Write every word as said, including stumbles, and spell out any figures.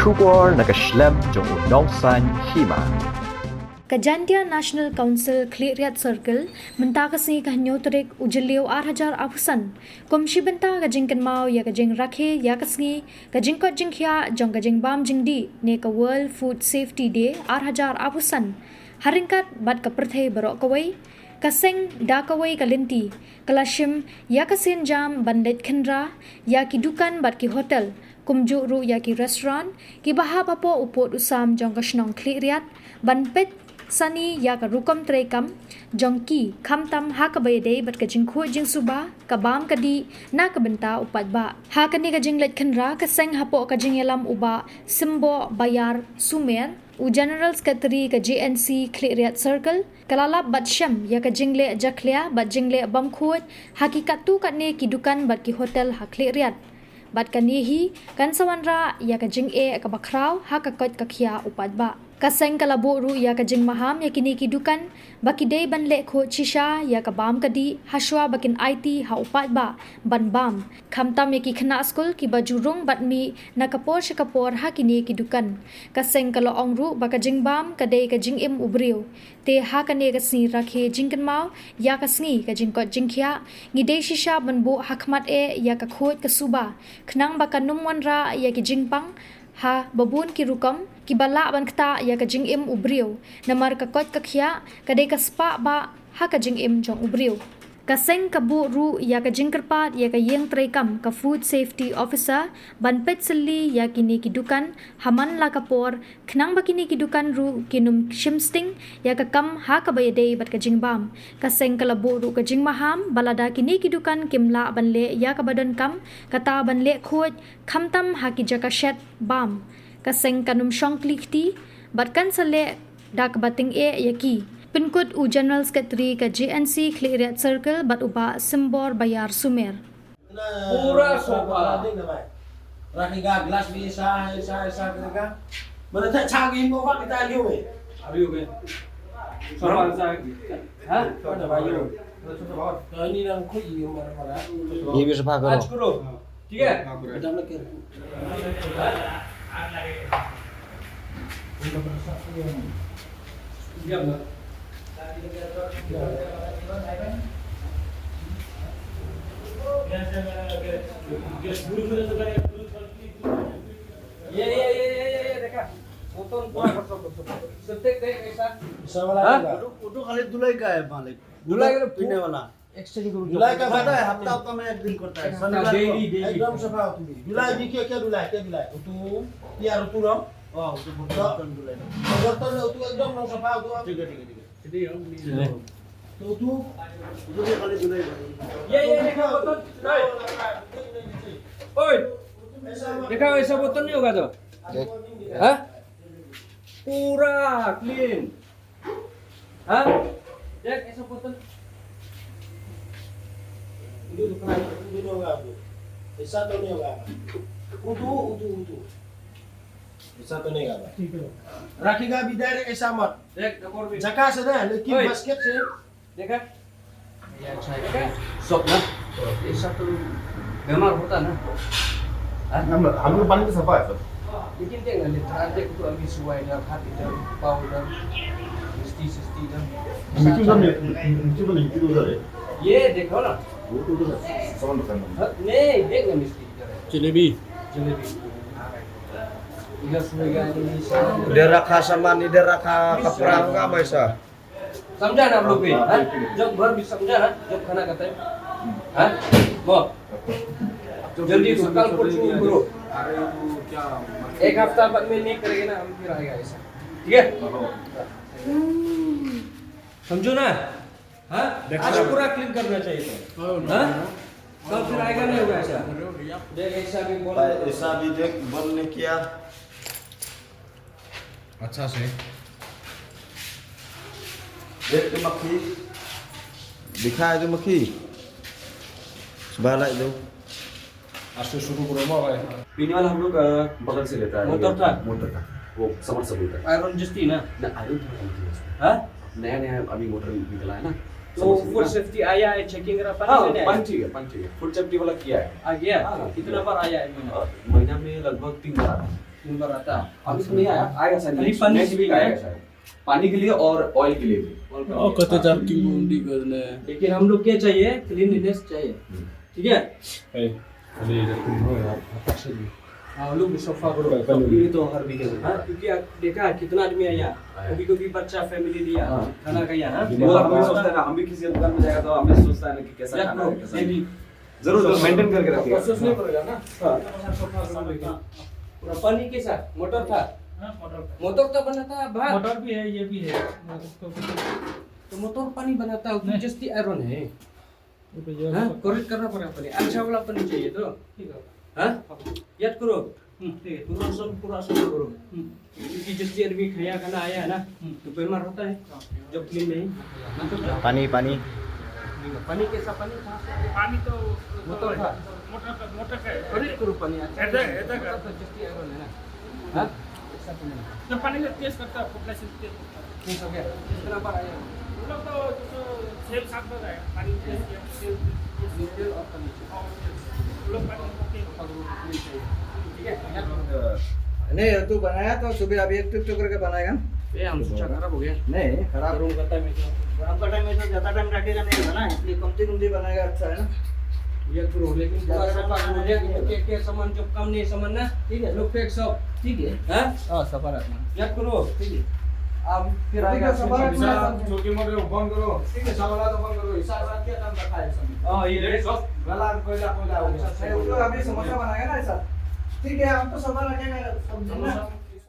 Khubor na ka shlem jong u nongsaiñ hima. Ka Jaintia National Council Khliehriat Circle mynta ka sngi ka hynñiew tarik u Jylliew ar hajar arphew san kum shi bynta ka jingkynmaw ïa ka jingrakhe ïa ka sngi ka jingkoit jingkhiah jong ka jingbam jingdih ne ka World Food Safety Day ar hajar arphew san ha ryngkat bad ka pyrthei baroh kawei. Ka seng da kawei ka lynti ka la shim ïa ka sienjam ban leit khynra ïa ki dukan bad ki hotel, kumjuh ruh ïa ki restaurant kiba hap hapoh u pud u sam jong ka shnong Khliehriat ban peit sani ïa ka rukom treikam jong ki, khamtam ha kaba ïadei bad ka jingkhuid jingsuba, ka bam ka dih na ka bynta u paidbah. Ha kane ka jingleit khynra ka seng hapoh ka jingïalam u Bah Simboh Bayar Sumer, u General Secretary ka J N C Khliehriat Circle, ka la lap bad shem ïa ka jingleh jakhlia bad jingleh bam khuid ha ki katto katne ki dukan bad ki hotel ha Khliehriat. Bad kane hi kan sa wanrah ïa ka jingeh kaba khraw ha ka koit ka khiah u paidbah. Ka seng ka la buh ruh ïa ka jingmaham ïa kine ki dukan ba ki dei ban leh khuid shisha ïa ka bam ka dih hashwa ba kin aiti ha u paidbah ban bam, khamtam ïa ki khynnah skul kiba ju rung bad mih na ka por sha ka por ha kine ki dukan. Ka seng ka la ong ruh ba ka jingbam ka dei ka jingim u briew. Te ha kane ka sngi rakhe jingkynmaw ïa ka sngi ka jingkoit jingkhiah, ngi dei shisha ban buh ha khmat eh ïa ka khuid ka suba, khnang ba kan ym wanrah ïa ki jingpang ha ba bun ki rukom kiba lah ban ktah ïa ka jingim u briew. Namar ka koit ka khiah ka dei ka spah bah ha ka jingim jong u briew. Ka seng ka buh ruh ïa ka jingkyrpad ïa ka ïing treikam, ka Food Safety Officer, ban peit sylli ïa kine ki dukan ha man la ka por, khnang ba kine ki dukan ruh kin ym shim sting ïa ka kam ha kaba ïadei bad ka jingbam. Ka seng ka la buh ruh ka jingmaham ba lada kine ki dukan kim lah ban leh ïa kaba donkam, kata ban leh khuid, khamtam ha ki jaka shet bam, ka seng kan ym shong kli kti bad kan sa leh da kaba tyngeh ïa ki. Pynkut u General Secretary ka J N C Khliehriat Circle bad u Bah Simboh Bayar Sumer. Pura sofa. Rakhe ka glass bhi aisa, aisa, aisa karega. Mana tha cha game ko kita liu hai. Liu hai. Sofa aisa. Ha? Mana bhai liu. To ini nang koi ye mara mara. ये भी सफा करो। आज करो। ठीक है? Madam lagi. ये, ये, ये, देखा। बोतल पूरा भर दो, भर दो। सब देख, देख, ऐसा। ऐसा वाला हाँ? वो तो, वो तो खाली धुलाई का है, मालिक। धुलाई का तो पीने वाला। Exchange करो। धुलाई का पता है, हफ्ता हफ्ता में एक दिन करता है, शनिवार को। Daily, daily। एकदम सफा हो तुम भी। धुलाई भी किया, क्या धुलाई, क्या धुलाई? वो तो, यार, वो तो रहो। हाँ, वो तो बर्तन धुलाई। बर्तन लो, तू एकदम नो सफा हो, तू। ठीक है, ठीक है, ठीक है। तो तू, ये, ये देखो, बोतल। ओए, देखा, ऐसा बोतल नहीं होगा तो? देख। हाँ? पूरा clean। हाँ? देख, ऐसा बोतल। उठू, उठू, नहीं होगा आपको। ऐसा तो नहीं होगा। उठू, उठू, उठू। ऐसा तो नहीं होगा। ठीक है। रखेगा भी direct ऐसा मत। देख, डबल भी। जगह से ना, लेकिन ओए। Basket से। देखा? ये अच्छा है। देखा? सब ना। ऐसा तो बीमार होता ना। हाँ? हम, हम लोग पानी तो सफा है सर। लेकिन देख ना, लेथरा देख तो अभी सुबह इधर, हाथ इधर, पाँव उधर, मिस्टी सिस्टी इधर। मिट्टी उधर नहीं, मिट्टी तो नहीं, मिट्टी तो उधर है। ये देखो ना। वो तो उधर है, सामान दुकान में। हाँ, नहीं, देख ना मिस्टी इधर है। जलेबी। जलेबी। इधर सुबह गया, ये सामान। इधर रखा सामान, इधर रखा कपड़ा, का पैसा। समझा ना आप लोग भी, हाँ? जब घर भी समझा ना, जब खाना खाते हैं, हाँ? वो, जल्दी उठो, कल परसों करो। एक हफ्ता बाद में नहीं करेंगे ना, हम फिर आएगा ऐसा, ठीक है? समझो ना, हाँ? आज पूरा clean करना चाहिए था, हाँ? कल फिर आएगा, नहीं होगा ऐसा। देख, ऐसा भी बोल, ऐसा भी देख, बंद नहीं किया। अच्छा से। देख तो मक्खी। दिखा है तो मक्खी। सुबह लाई दो। आज से शुरू करो ना भाई। पीने वाला हम लोग, अ, बगल से लेता है। मोटर का? मोटर का। वो submersible का। Iron जस्ती ना? ना, iron थोड़ा कम थी उसमें। हाँ? नया नया अभी मोटर निकला है ना। तो submersible full का। Safety आया है, checking करा, पानी हाँ, से नहीं आया? पानी ठीक है, पानी ठीक है। Full safety वाला किया है। आ गया? हाँ, हाँ, कितना किया। बार आया है महीना? अ, महीना में लगभग तीन बार आता है। दिन भर रहता है। अब इसमें नहीं आया, आएगा सर, खाली next, पानी next के week लिए आएगा सर। पानी के लिए और ऑयल के लिए भी। और ओ, कते jar king bundi करने। लेकिन हम लोग क्या चाहिए? क्लीनलीनेस चाहिए। हम्म। ठीक है? ए, अरे, इधर तुम हो यार, अच्छा जी। हाँ, लोग भी सफा करो। पहले, पहले। ये तो हर वीकेंड हाँ, होता है। क्योंकि आप देखा, कितना आदमी आया। आया। कभी, कभी बच्चा, फैमिली लिया, हाँ। खाना खाया, हाँ? वो तो हम भी सोचता है ना, हम भी किसी दुकान में जाएगा तो हम भी सोचता है ना कि कैसा या खाना है, तो कैसा ये नहीं। भी जरूर, जरूर, मेंटेन करके रखिएगा। प्रोसेस नहीं पड़ेगा ना? हाँ। सफा करो, देखिए। पूरा पानी कैसा? मोटर था? हाँ, मोटर था। मोटर तो बनाता है बाहर। मोटर भी है, ये भी है। मोटर तो तो मोटर पानी बनाता है, उसमें नहीं। जस्ती आयरन है। वो तो ये हाँ, सब करेक्ट करना पड़ेगा पानी। अच्छा वाला पानी चाहिए तो। ठीक है। हाँ? हाँ। याद करो। हम्म, ठीक है। पूरा सब, पूरा सब करो। हम्म। क्योंकि जस्ती आदमी खाया खाना आया है ना, हम्म। तो बीमार होता है। हाँ। जब क्लीन नहीं। पानी, पानी। पानी कैसा पानी था? पानी तो मोटर था। मोटर का, मोटर का है। करेक्ट करो पानी। अच्छा। ऐसा, ऐसा कर। मोटर तो जस्ती आयरन है ना। हाँ? ऐसा तो नहीं। तो पानी का टेस्ट करता है, फुटना से टेस्ट करता है। ठीक हो गया? कितना बार आया? हम लोग तो, तो छह सात बार आया, पानी टेस्ट किया, टेस्ट, टेस्ट किया। और पानी ओके। ठीक है? नहीं, तू बनाया तो सुबह अभी एक टुक टुक करके बनाएगा ना? ये हम सोचा खराब हो गया। नहीं, खराब। गरम का टाइम है तो। गरम का टाइम है तो ज्यादा टाइम रखेगा नहीं होगा ना, इसलिए कमती कमती बनाएगा, अच्छा है ना? ये करो, लेकिन पूरा ज्यादा सफा टाइम करो, रखेगा नहीं। क्या, क्या सामान जो कम नहीं सामान ना, ठीक है। लोग फेंक सब। ठीक है। हाँ? हाँ, सफा रखना। याद करो। ठीक है। अब फिर ठीक आएगा है, सफा रखना है सब। छोटी मोटी बंद करो। ठीक है, सामान तो बंद करो। हिसाब रख के काम रखा है सब। हाँ, ये देख सब। गला कोयला, कोयला हो गया। अच्छा, अच्छा, वो तो अभी समोसा बनाएगा ना ऐसा। ठीक है, हम तो सफा रखेंगे, सब दिन ना। समोसा।